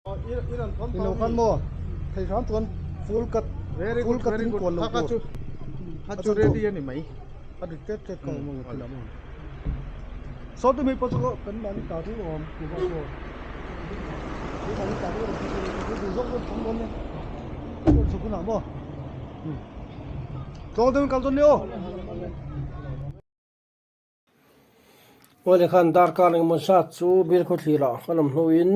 Ni lo khan maw thei hram chuan full cut full cut in kual lo tur a chu ready a ni mai a dik tep tep ka awm ang lam ang saw tu mi pawh chu kan mahni ta chu awm tu pawh chu kan mahni ta chu awm tu duh zawk zawk thang dawn nia chuan chhuk hunah maw tlawng deuhin kal dawn nia aw. Awle khan darkar engemaw zat chu bil khawthlir ah kan awm hnuin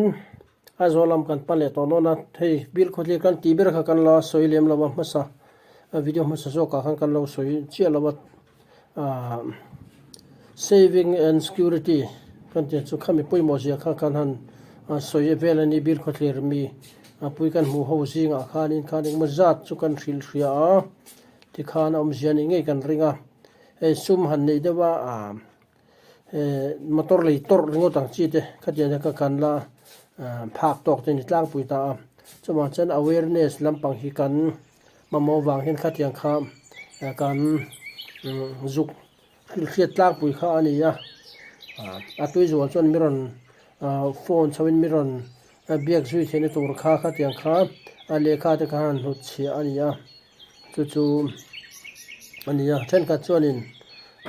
Aizawl lam kan pan leh tawh dawn a, hei bil khawthlir kan tih ber kha kan la sawi lem lo a hmasa video hmasa zawk ah khan kan lo sawi chiah lo a ah saving and security kan tih chu khami pawimawh zia kha kan han sawi vel a ni bil khawthlir mi a pui kan hmuh ho zingah khanin khan engemaw zat chu kan hrilh hria a tikhan a awmzia nih ngei kan ring a. Hei sum han neih deuh a ah motor lei tawrh ringawt ang chi te khatiang hian ka kan la phak tawk te ni tlangpui ta a chuvang chuan awareness lampang hi kan mamawh vang hian khatiang kha kan zuk hrilhhriat tlangpui kha a ni a a tui zual chuan mi rawn phone chho in mi rawn biak zui theihna tur kha khatiang kha a lehkha te kha han hnut chhiah a ni a. Chu chu a ni a thenkhat chuanin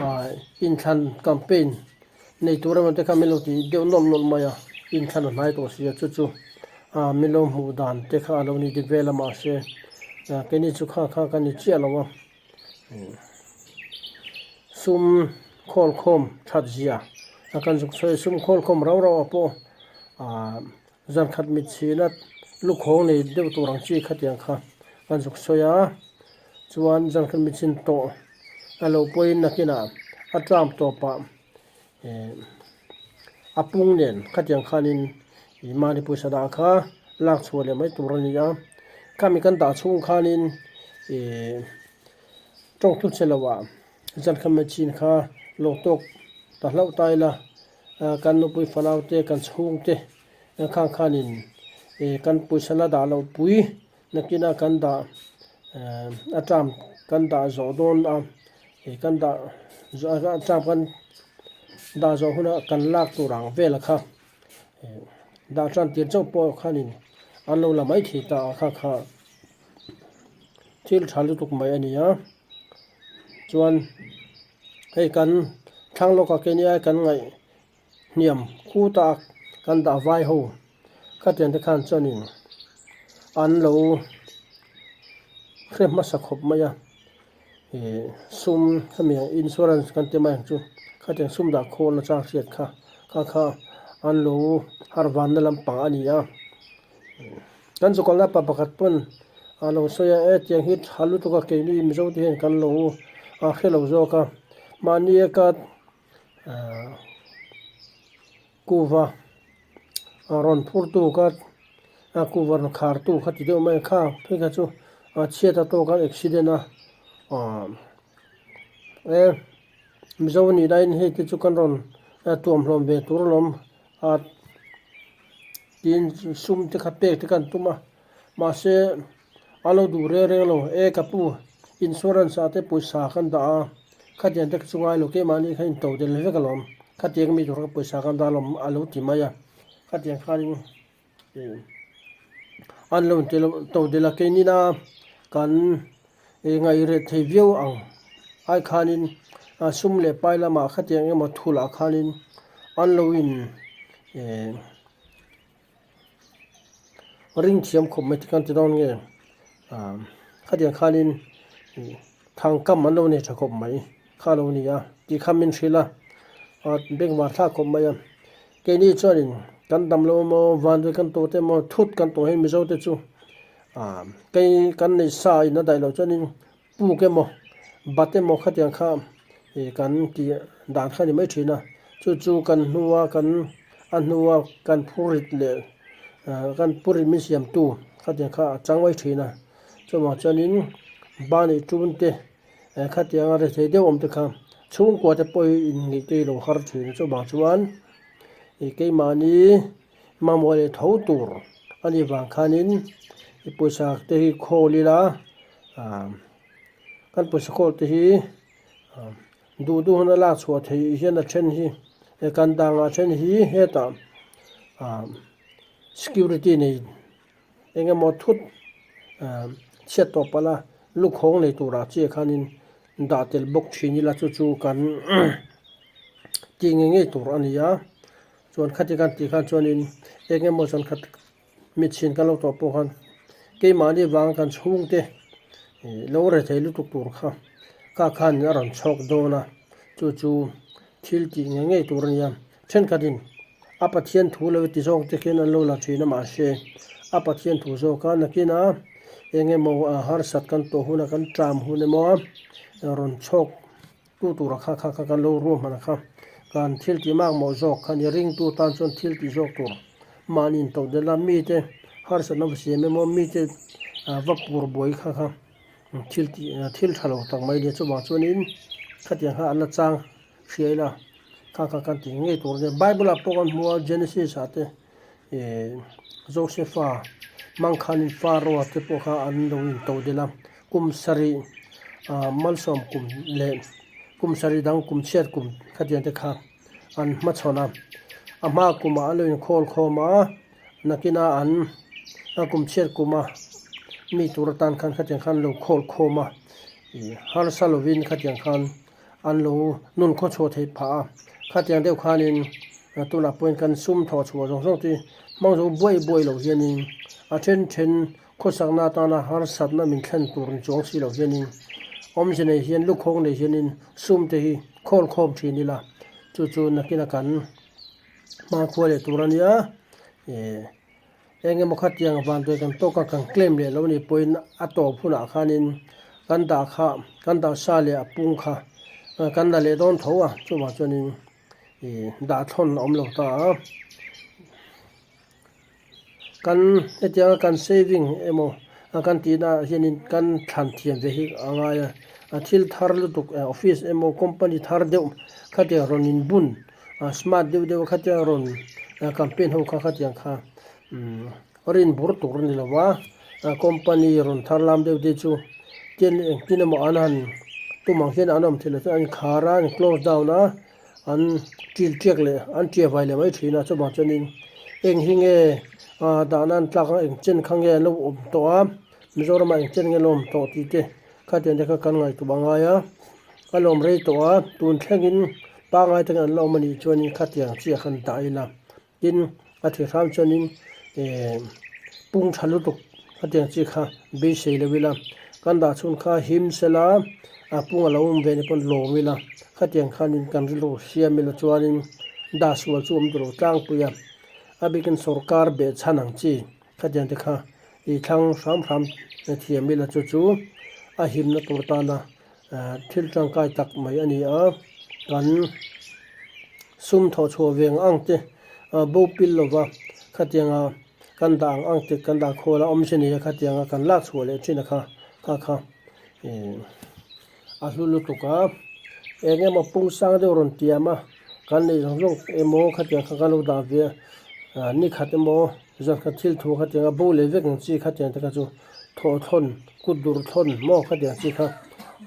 ah inthlan campaign nei tur emaw te kha min lo ti deuh nawlh nawlh mai a inthlan a hnai tawh si a chu chu ah min lo hmuh dan te kha a lo ni dik vel a mahse ah keini chu kha kha kan ni chiah lo a sum khawl khawm that zia a kan zuk sawi sum khawl khawm rau rau ah pawh ah. Zan khat mit chhina lukhawng nei deuh tur ang chi khatiang kha kan zuk sawi a, chuan zan khat mit chhin tawh a lo pawhin nakinah a tram tawpah eh a pung nen khatiang khanin ih mahni pawisa dah kha lak chhuah leh mai tur a ni a, khami kan dah chhung khanin ih tawngthu che lohah zan khat mit chhin kha lo tawk ta hlauh ta ila. Kan nupui fanau te, kan chhung te khang khanin kan pawisa la dah loh pui nakina kan dah a term kan dah zawh dawn a, kan dah a term kan dah zawh huna kan lak tur ang vel kha dah tan tir chauh pawh khanin an lo la mai thei ta a kha kha thil tha lutuk mai a ni a, chuan. Hei kan thlang lawkah kenia kan ngaih hniam khuta kan dah vai ho khatiang te khan chuanin an lo hre hmasa khawp mai a ih sum hemi ang insurance kan ti mai ang chu khatiang sum dah khawl na chang hriat kha kha kha an lo har vanna lampang a ni a. Kan chawkalna pa pakhat pawn a lo sawi a, e tiang hi tha lutuk a keini Mizo te hian kan lo hre lo zawk a, mahni a ka kuva rawn phur tu ka kuva rawn khar tu kha ti deuh mai a kha phei kha chu a chhiat a tawk a accident a e Mizo nih laiin hei te chu kan rawn tuamhlawm ve tur alawm a. Tin sum te kha pek te kan tum a, mahse a lo duh reng reng lo, e ka pu insurance ah te pawisa kan dah a, khatiang te chu ngai lo keimahni kha in to del vek alawm, khatiang mi tur kha pawisa kan dah alawm a lo ti mai a, khatiang khanin an lo inti to del a, keinina kan ngaih reh thei viau ang ai khanin sum leh pai lamah khatiang emaw thulah khanin an lo in eh ring thiam khawp mai te kan ti dawn nge ah khatiang khanin ih thangkam an lo nei tha khawp mai kha a lo ni a tih kha min hrilh a ah bengvar thlak khawp mai a keini chuanin kan dam lo emaw vanduai kan tawh te emaw thut kan tawh hi mizo te chu ah kei kan nei sa in a daih loh chuanin puk emaw bat emaw khatiang kha ih kan tih dan kha a ni mai thin a chu chu kan hnua kan a hnua kan phurit leh ah kan phurit min siam tu khatiang kha a chang mai thin a chuvang chuanin ban ih tun te eh khatiang a rethei deuh awm te kha chhungkua te pawh hi inngeih te hi lo har thin a chuvang chuan ih keimahni mamawh leh tho tur a nih vang khanin ih pawisa te hi khawl ila. Ah kan pawisa khawl te hi duh duh hun a lak chhuah theih hian a then hi he kan dangah a then hi hetah ah. Security nei eng emaw thut chhiat tawh palh a lukhawng nei turah chiah khanin dah tel bawk thin ila chu chu kan tih ngei ngei tur a ni a chuan khati khan tih khan chuanin eng emaw chuan khat mitchhin kan lo tawh pawh khan keimahni vanga kan chhungte ih lo re thei lutuk tur kha ka khan a rawn chhawk dawn a chu chu thil tih ngei ngei tur a ni a thenkhatin a Pathian thu lo ti zawk te khian an lo la thin a mahse a Pathian thu zawk a nakin a eng emaw a harsat kan tawh hun a kan ṭam hun emaw a rawn chhawk tu tura kha kha kha kan lo ruahman a kha kan thil tih mak mawh zawk kha ni ringtu tan chuan thil tih zawk tur mahni intawh delh a mite harsatna va siam emaw mite va pur buai kha kha thil tih thil tha lo tak mai nia chuvang chuanin khatiang kha an la chang hria ila kha kha kan tih ngei tur a nia bible ah pawh kan hmu a genesis ah te ih Josepha mangkhanin Pharaoh te pawh kha an lo intawh delh a kum sarih ah malsawm kum leh kum sarih dang kum chhiat kum khatiang te kha an hmachhawn a a hma kumah an lo inkhawl khawm a nakina an a kum chhiat kuma mi tur atan khan khatiang khan an lo khawl khawm a ih harsa lovin khatiang khan. an lo nun khaw chhuah theih phah a, khatiang deuh khanin tunah pawhin kan sum thawh chhuah zawng zawng te hmang zo buai buai loh hianin a then then khawsakna atana harsatna min thlen tur ni chuang si loh hianin awmze nei hian lukhawng nei hianin sum te hi khawl khawm thin ila chu chu nakina kan hmakhua leh tur a nia ih. Eng emaw khatiang vanduai kan tawk a, kan claim leh lo ni pawhin a tawp hunah khanin kan dah kha, kan dah sa leh a pung kha kan la leh dawn tho a, chuvang chuanin ih dah thlawn a awm lo ta a. Kan hetianga kan saving emaw kan tihna ah hianin kan thlan thiam ve hi a ngai a, a thil thar lutuk office emaw company thar deuh khatiang rawn inbun Smart deuh deuh a khatiang rawn campaign ho kha khatiang kha rin bur tur a ni lo va, company rawn thar lam deuh te chu tin engtin emaw an han tum ang hian an awm theih loh chuan an inkhar a, an close down a, an ṭil ṭiak leh an ṭia vai leh mai ṭhin a, chuvang chuanin eng hi nge dah nan tlak a eng chen kha nge an lo awm tawh a, Mizoramah eng chen nge an lo awm tawh tih te khatiang te kha kan ngaihtuah a ngai a. A lawm rei tawh a, tun thlengin pangngai takin an la awm a nih chuanin khatiang chiah khan dah ila. Tin, a thih hram chuanin eh pung tha lutuk khatiang chi kha beisei lo ila, kan dah chhun kha him sela a pung a lo awm ve ni pawn lawm ila, khatiang khanin kan rilru siam ila chuanin dah sual chu awm duh lo tlangpui a, a bikin sorkar behchhan ang chi khatiang te kha i thlang hram hram thiam ila chu chu a himna tur tana Thil tangkai tak mai a ni a, kan sum thawh chhuah ve ang ang te bo pil lova khatianga kan dah ang ang te kan dah khawl a awmze nei a khatianga kan lak chhuah leh thin a kha kha kha ih a hlu lutuk a, eng emaw pung sang deuh rawn tiam a kan neih zawng zawng emaw khatiang kha kan lo dah ve a ni khat emaw zan khat thil thu khatianga bo leh vek ang chi khatiang te kha chu. Thawhthlawn, kut dur thlawn maw khatiang chi kha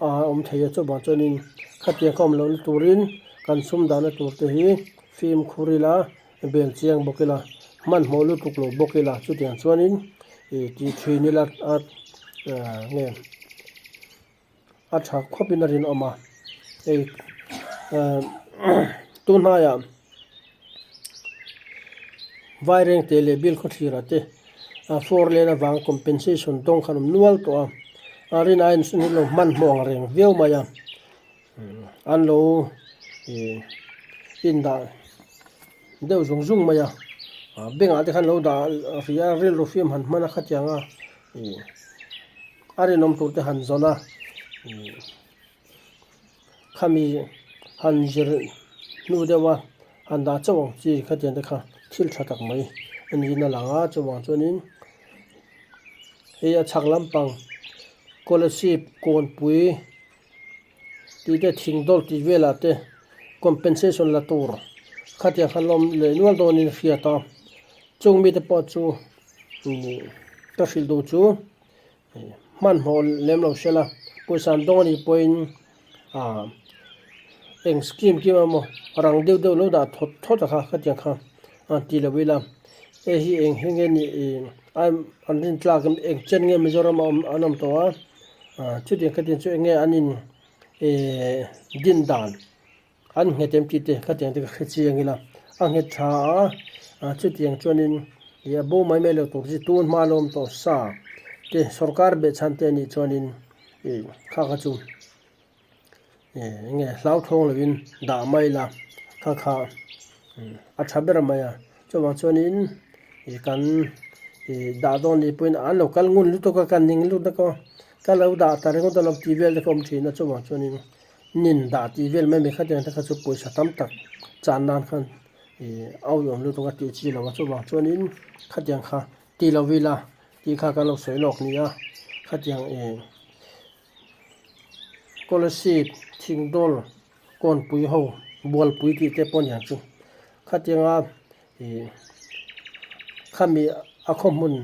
a awm thei a, chuvang chuanin khatiang kha awm lohna turin kan sum dahna tur te hi fimkhur ila, bel chiang bawk ila, hmanhmawh lutuk lo bawk ila chutiang chuanin ih tih thin ila a nge a tha khawpin a rinawm a, hei tunhnaiah Vairengte leh Bilkhawthlir ah te four lane avanga compensation dawng khan awm nual tawh a, a rin aiin an lo hmanhmawh ang reng viau mai a, an lo ih indah deuh zung zung mai a, bank ah te khan lo dah rih a rilru fim han hman a khatiang a ih. A rinawm tur te han zawn a, khami han zir hnu deuh a han dah chauh ang chi khatiang te kha thil tha tak mai a niin a lang a, chuvang chuanin hei a chhak lampang Kolasib kawnpui tih te thing dawlh tih velah te compensation la tur khatiang khan la awm leh nual dawnin a hriat a, chung mite pawh chu ka hrilh duh chu hmanhmawh lem lo hrela pawisa an dawng anih pawhin ah eng scheme kim emaw rang deuh deuh lo dah thawt thawt a kha khatiang kha a ti lo ila. Hei hi eng hi nge nih ih an rin tlak em eng chen nge Mizoram a awm an awm tawh a ah chutiang khatiang chu eng nge an in eh din dan an nghet em tih te khatiang te ka hre chiang ila a nghet tha a ah chutiang chuanin ih a bo mai mai lo tur chi tun hma lo awm tawh sa te sorkar behchhan te anih chuanin ih kha kha chu. Enge hlauthawng lovin dah mai la kha kha a tha ber mai a chuvang chuanin ih kan ih dah dawn nih pawhin an lo kal ngun lutuk a kan ning lut a ka ka lo dah ta ringawt a lo tih vel te kha awm thin a chuvang chuanin nin dah tih vel mai mai khatiang te kha chu pawisa tam tak chan nan khan ih a awihawm lutuk a tih chi lo a chuvang chuanin khatiang kha ti lo ila tih kha kan lo sawi lawk nia khatiang ih. Kolasib, Thingdawl, Kawnpui ho, Bualpui tih te pawh a niang chu. Khatianga ih khami a khaw hmun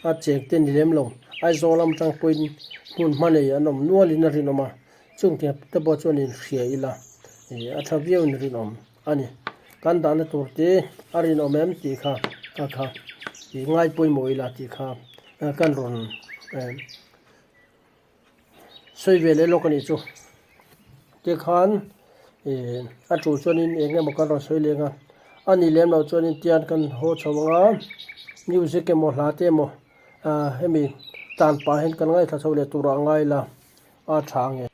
a cheng te ni lem lo Aizawl lam atang pawhin hmun hma nei an awm nualin a rinawm a, chung te te pawh chuan inhria ila ih a tha viau in rinawm a ni. Kan dahna tur te a rinawm em tih kha ka kha ih ngai pawimawh ila tih kha kan rawn Sawi ve leh lawk a nih chu. Tikhan ih a tul chuanin eng emaw kan rawn sawi leng a, a nih lem loh chuanin tian kan haw chho ang a, music emaw hla te emaw ah hemi tan pah hian kan ngaithla chho leh turah a ngai la a tha ang e.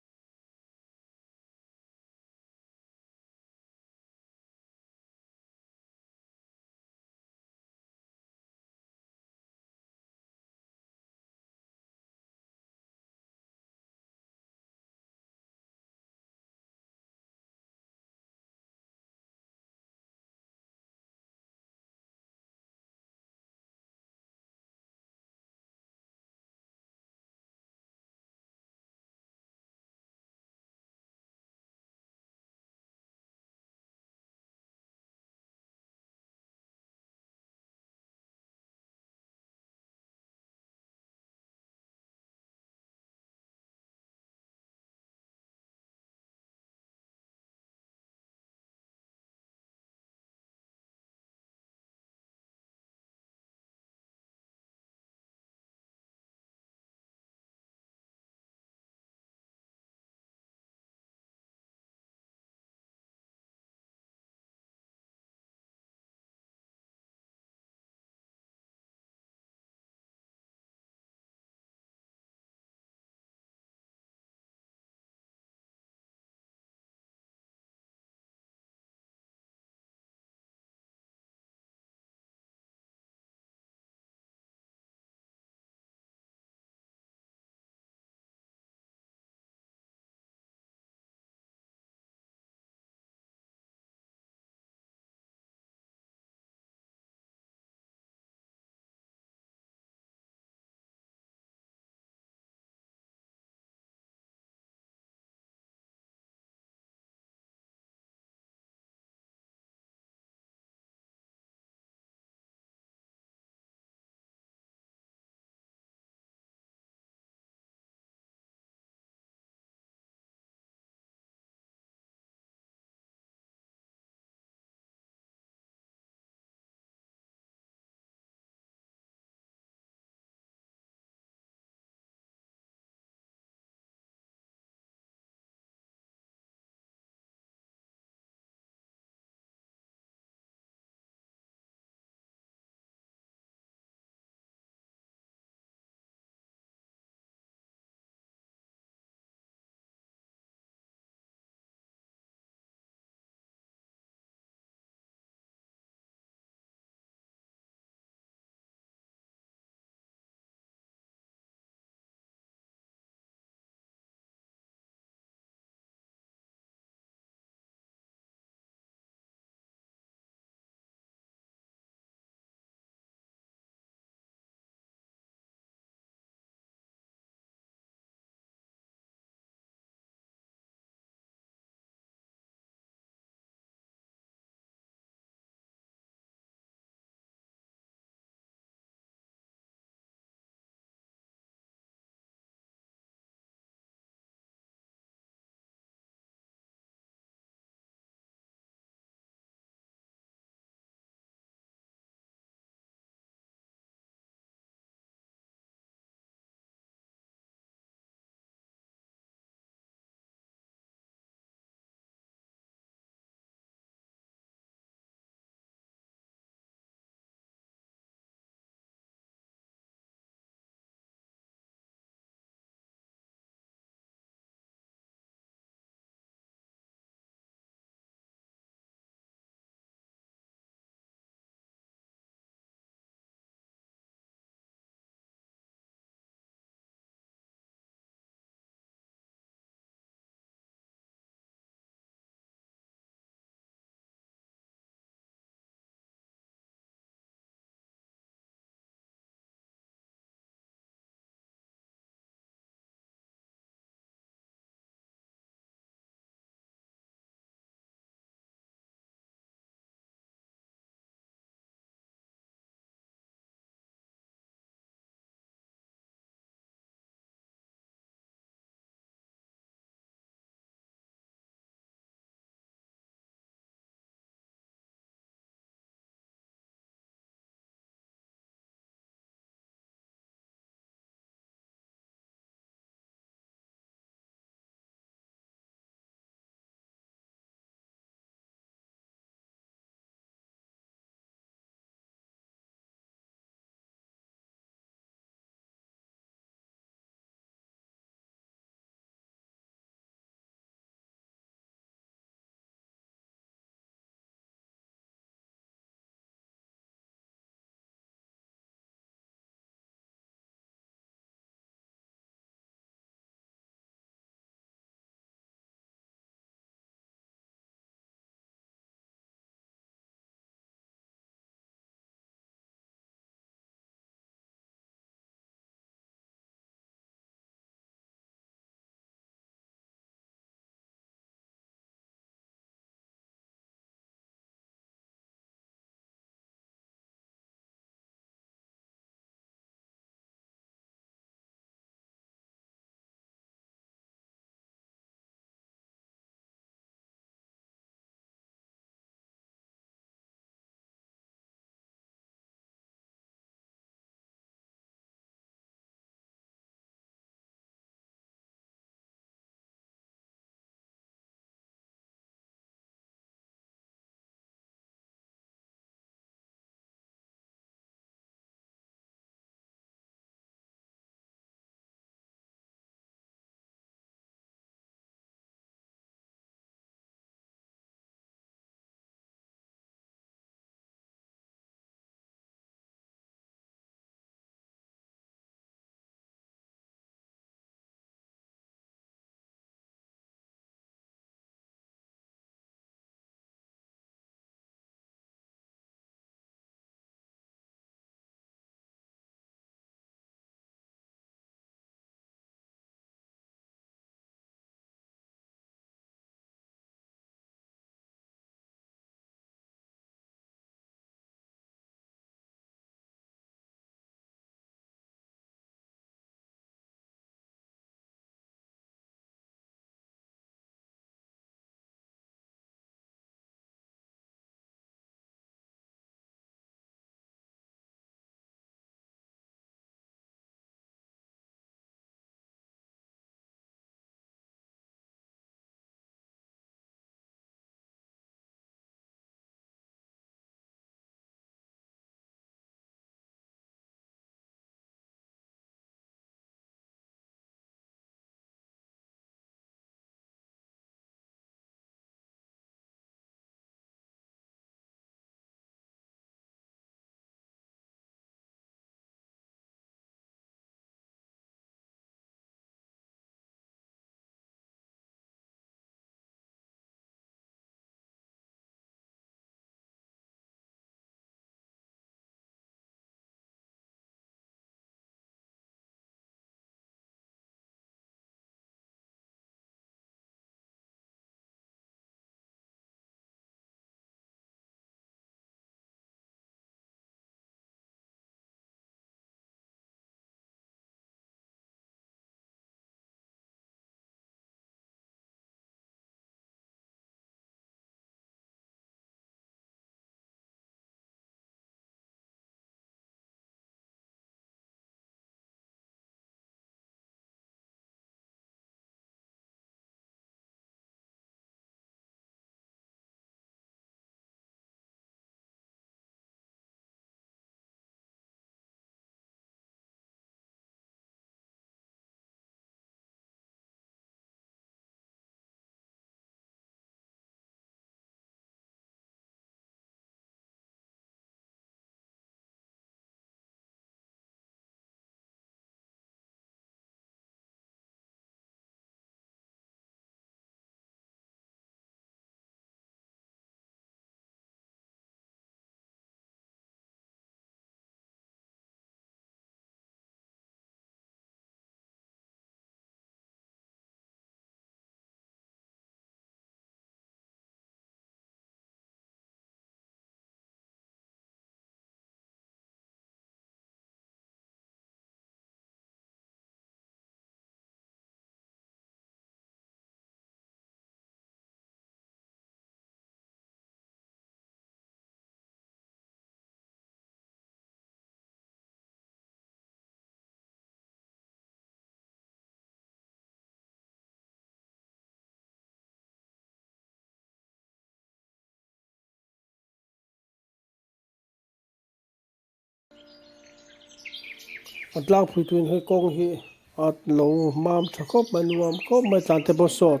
A tlangpui tuin hei kawng hi a lo mam tha khawp mai nuam khawp mai tlan te pawh sawt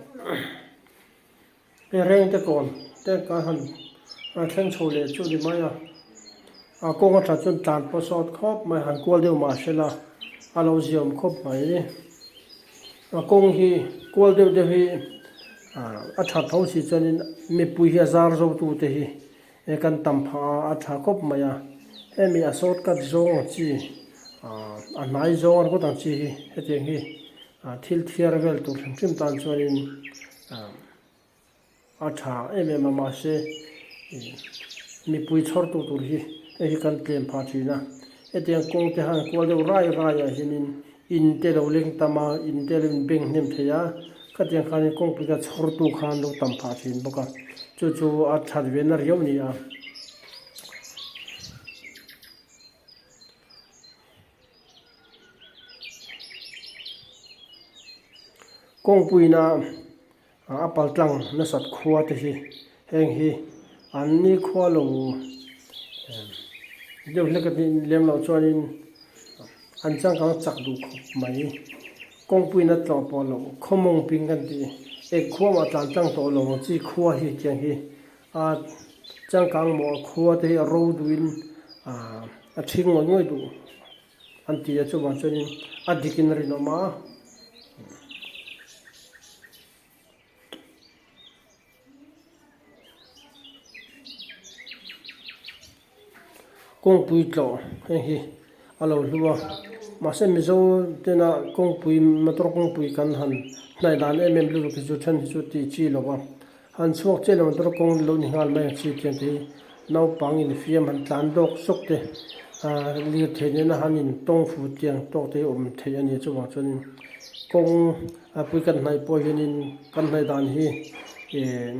hei reng te kawn te kan han thleng chho leh chu ni mai a a kawng a that chuan tlan pawh sawt khawp mai han kual deuh mahse la a lo ziawm khawp mai a kawng hi kual deuh deuh hi a that tho si chuanin mipui hi a zar zo tu te hi He kan tam phah a, a tha khawp mai a. Hemi a shortcut zawng ang chi, a hnai zawng a ringawt ang chi hi hetiang hi thil thiar vel tur hrim hrim tan chuanin a tha em em a mahse mipui chhawrtu tur hi hei hi kan tlem phah thin a. Hetiang kawng te han kual deuh rai raiah hianin In te lo leng tam a, in te lo inbeng hnem thei a, khatiang khanin kawngpui kha chhawrtu khan lo tam phah thin bawk a, chu chu a that ve na riau a ni a. Kawngpuiina a paltlang nasat khua te hi heng hi an ni khua lo deuh hlek a lem loh chuanin an changkang chak duh khawp mai. Kawngpuiin a tlawh pawh loh khawmawng ping kan tih ek khua mah tlan tlang tawh lo ang chi khua hi tiang hi a changkang mawh a khua te hi a ro duhin a ṭhing ngawih ngawih duh. An ti a chuvang chuanin a dikin a rinawm a. Kawngpui tlawh heng hi a lo hlu a mahse Mizo tena kawngpui motor kawngpui kan han hnaih dan em em lutuk hi chu then hi chu tih chi lo va. Han chhuak chiah lo motor kawng lo ni nghal mai ang chi tiang te hi naupang infiam han tlan dawk sawk te ah lirthei nena han in tawng fu tiang tawk te hi awm theih a ni chuvang chuanin kawng a pui kan hnaih pawh hianin kan hnaih dan hi eh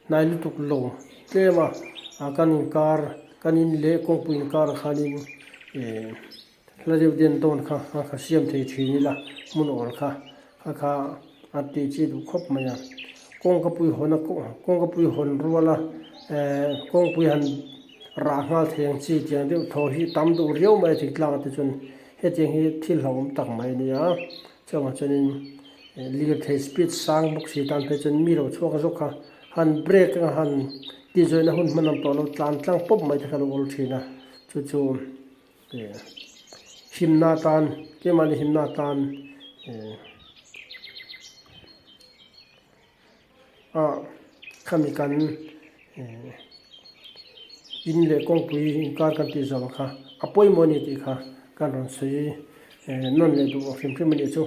hnai lutuk lo tlem a ah kan inkar kan in leh kawngpui inkar ah khanin eh Hla deuh den dawn kha a kha siam thei thin ila hmun awl kha a kha a tih chi duh khawp mai a. Kawngkapui hawn a kawngkapui hawn rual a eh kawngpui han rah nghal thei ang chi tiang deuh thaw hi tam duh riau mai a thing tlangah te chuan hetiang hi thil hlauhawm tak mai a ni a. Chuvangah chuanin lirthei speed sang bawk si tan phei chuan mi lo chhuak zawk kha han brake anga han tihzawihna hun hman ang tawh lo tlan tlang pawp mai te kha a lo awl thin a chu chu. Himna atan keimahni himna atan ah khami kan in leh kawngpui inkar kan tih zawng kha a pawimawh a ni tih kha kan rawn sawi nawn leh duh hrim hrim a nih chu.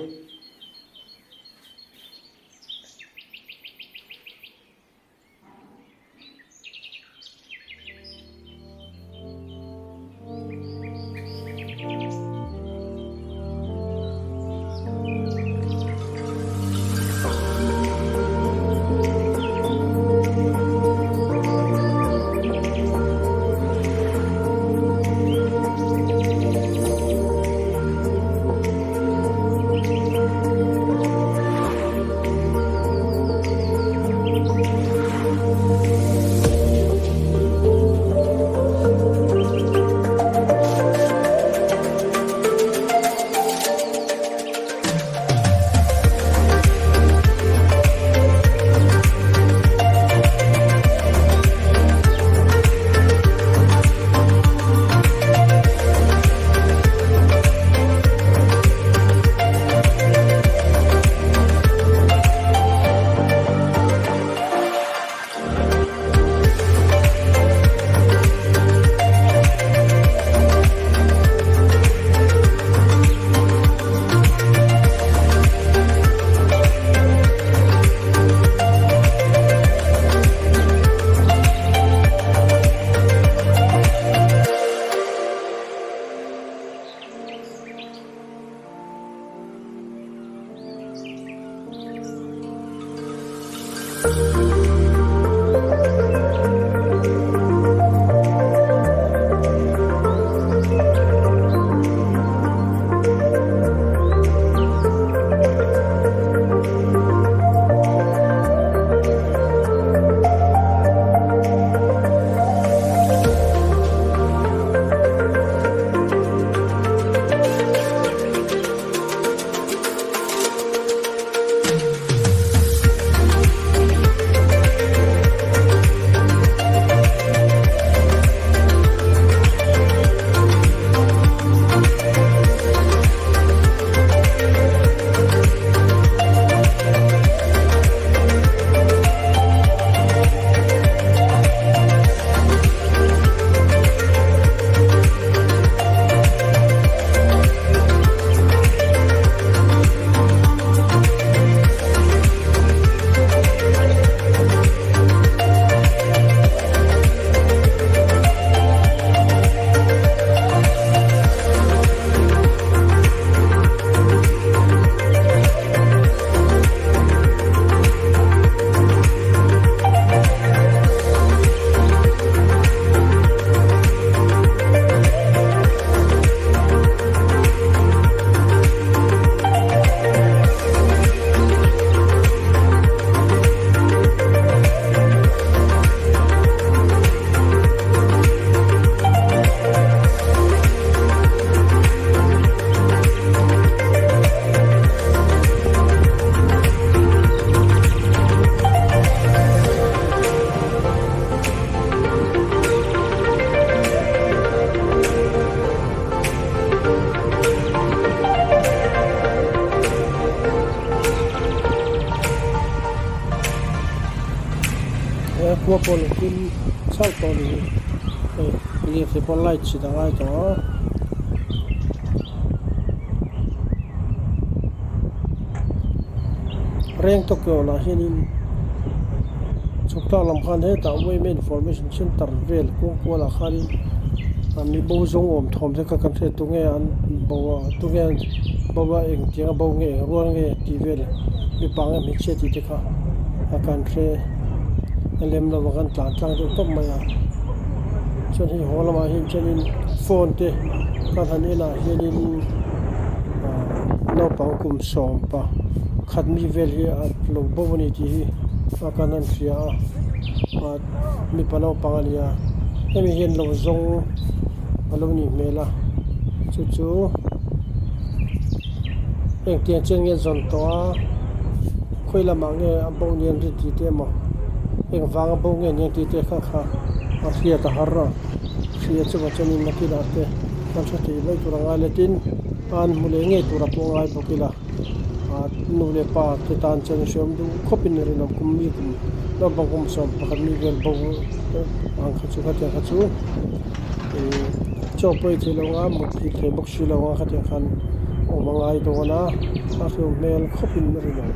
Khua pawh lo thim chauh tawh a ni hi hei lirthei pawh light chhit a ngai tawh a. Reng Tokyo lah hianin chhuk tlak lam khan hetah Women Information Center vel kawng kualah khanin a mi bo zawng awm thawm te kha kan hriat tunge an bo a tunge an bo a engtiang a bo nge eng rual nge tih vel mipa nge hmeichhia tih te kha a kan hre a lem lo a kan tlan tlang deuh tawp mai a chuan hei haw lamah hian chuanin phone te kan han enah hianin ahh naupang kum sawm pakhat mi vel hi a lo bo a ni tih hi a kan han hria a ah mipa naupang a ni a hemi hian lo zawng a lo nih hmel a chu chu engtiang chen nge zawn tawh a khawi lamah nge a bo ni an rin tih te emaw engvanga bo nge ni an tih te kha kha a hriat a har a hria chuvang chuanin nakinah te kan hre thei mai tur a ngai let in an hmu leh ngei tur a pawh ngai bawk ila ah nu leh pa te tan chuan hreawm duh khawp in rinawm kum mi kum naupang kum 11 mi vel bo ang kha chu khatiang kha chu ih chaw pawh ei theih loh anga mut hil thei bawk si lo anga khatiang khan awm a ngai dawn a a hreawm hmel khawp in rinawm.